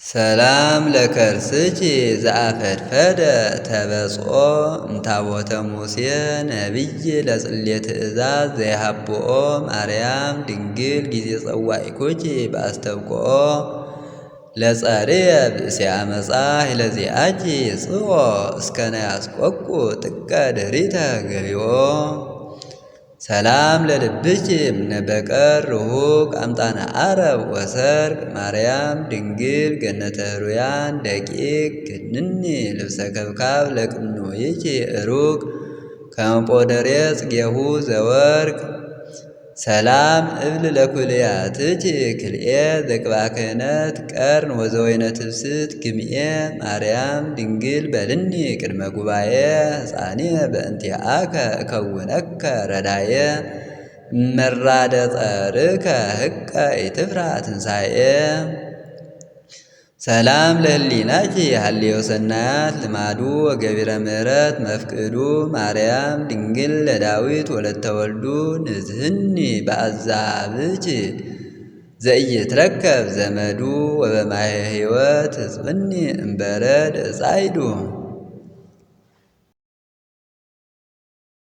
ሰላም ለከርስኪ ዘአፈድፈደ ተበጽኦ እምታቦተ ሙሴ ነቢይ ለጽሌ ትእዛዝ ዘይሃብኦ ማርያም ድንግል ጊዜ ጸዋኢኩኪ በአስተብቅኦ ለጸርየ ብእሲ አመፃ ሂለዚአኪ ጽኦ እስከ ናያስቆቁ ጥቀ ድኅሪተ ገቢኦ። ሰላም ለልብኪ እምነበቀር ርሁቅ አምጣነ አረብ ወሰርቅ ማርያም ድንግል ገነተ ህሩያን ደቂቅ ክንኒ ልብሰ ከብካብ ለቅኑይኪ እሩቅ ከመጶደሬ ጽጌሁ ዘወርቅ። ሰላም እብል ለኩልያትኪ ክልኤ ዘቅባ ክህነት ቀርን ወዘወይነ ትብስት ግምኤ ማርያም ድንግል በልኒ ቅድመ ጉባኤ ሕፃኔ በእንቲአከ እከውነከ ረዳየ እመራደ ጸርከ ህቀ ኢትፍራ ትንሣኤ። ሰላም ለህሊናኪ ሀልዮ ሰናያት ልማዱ ወገቢረ ምሕረት መፍቅዱ ማርያም ድንግል ለዳዊት ወለተ ወልዱ ንዝህኒ በአዛብኪ ዘኢይትረከብ ዘመዱ ወበማየ ሕይወት ሕጽብኒ እምበረድ እጻይዱ።